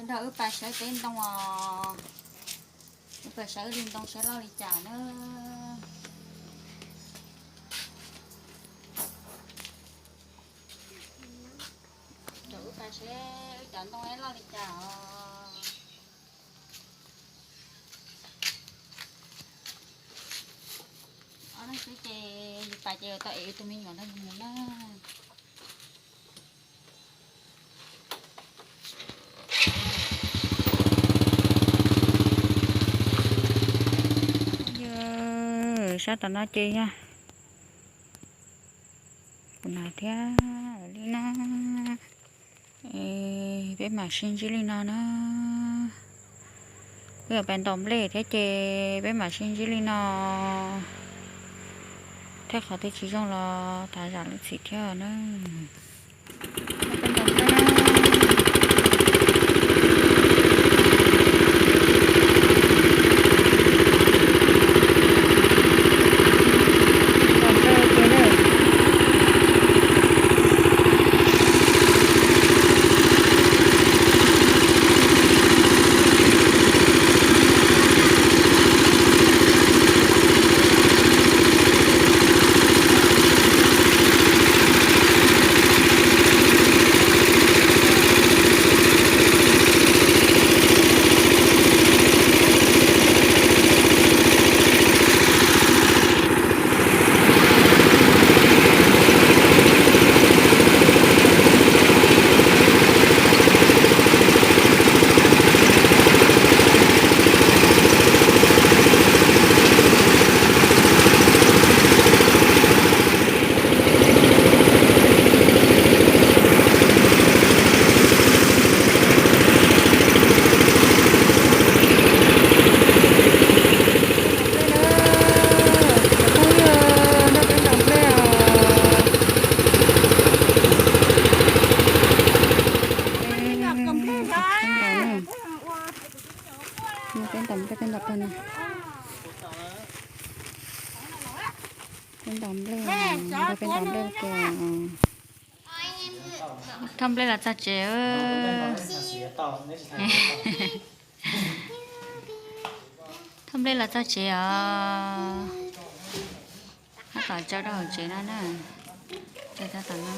Nrog wb pais saib peb ntoo os. Wb pais saib wb li ntoo saib loj li cas na. Rau wb pais saib wb cov ntoo loj li cas os. Ob leeg xwb ces yus pais ces yuav tau ev tus me nyuam nrog yus mus na. Yog sab tom no ces yog kuv na thiab li na. Peb mam sib ntsib li no na. Wb yuav pais ntaus nplej thiab ces peb mam sib ntsib li no. Thiab qhov twg tsis zoo los thov zam lub txim thiab na. Peb ntaus nplej, peb ntaus pawg no. Peb ntaus nplej, peb ntaus nplej ke. Thauj nplej los txog tsev. Thauj nplej los txog tsev os. Tab tom tso rau hauv tsev no na. Tso tab tom no.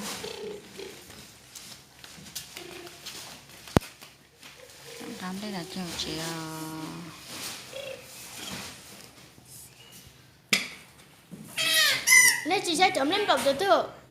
Thauj nplej los txog hauv tsev os. Nej tsis saib cov nplej nplaum cov twg?